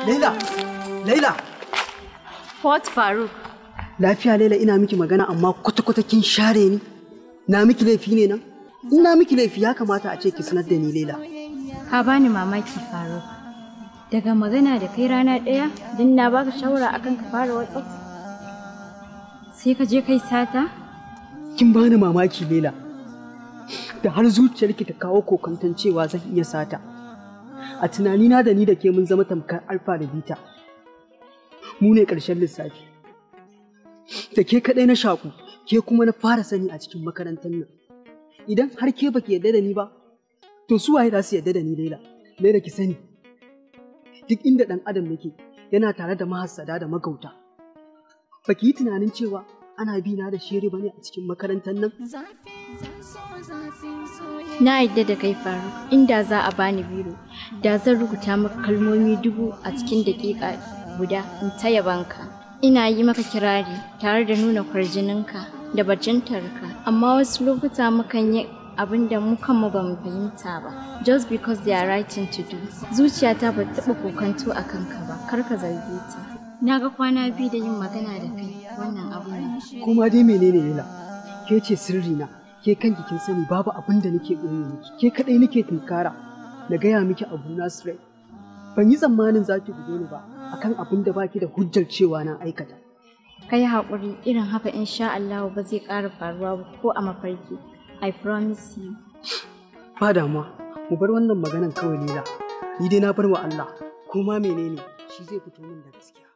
Laila! Laila! What, Faruk? Lafiya Laila, ina miki magana amma kwata-kwata kin share ni. Na miki laifi ne nan? Ina miki laifi, ya kamata a ce ki sanar da ni, Laila. Ka bani mamaki, Faruk. Daga magana da kai rana ɗaya, din na baka shawara akan ka fara WhatsApp, sai ka je kai sata? Kin bani mamaki, Laila. Da har zuciyarki ta kawo kokanton cewa zan iya sata. A tunanina da ni da ke mun zama tamkar alfa da bita. Mu ne ƙarshen lissafi. Da ke kaɗai na shaku, ke kuma na fara sani a cikin makarantar nan. Idan har ke baki yarda da ni ba, to su waye za su yarda da ni, Laila? Laila, ki sani, duk inda ɗan adam yake yana tare da mahassada da magauta. Baki yi tunanin cewa ana bi na da shiri bane a cikin makarantar nan? Na yadda da kai, Faruk, inda za a bani biro, da zan rubuta maka kalmomi 1000 a cikin daƙiƙa guda in ta yabanka. Ina yi maka kirari tare da nuna kwarjininka da bajintarka, amma wasu lokuta mukan yi abin da mu kanmu ba mu fahimta ba, just because they are right thing to do. Zuciyata ba ta taɓa kokanto a kanka ba, kar ka zarge ta. Na ga kwana biyu da yin magana da kai, wannan abu ne. Kuma dai menene, Laila? Ke ce sirri na, ke kanki kin sani babu abin da nake ɓoye miki, ke kaɗai nake tunkara na gaya miki abu na sirri. Ban yi tsammanin za ki guje ni ba akan abin da baki da hujjar cewa na aikata. Kai haƙuri, irin haka insha Allah ba zai ƙara faruwa ba ko a mafarki. I promise you. Ba damuwa, mu bar wannan maganan kawai, Laila. Ni dai na bar wa Allah, ko ma menene shi zai fito min da gaskiya.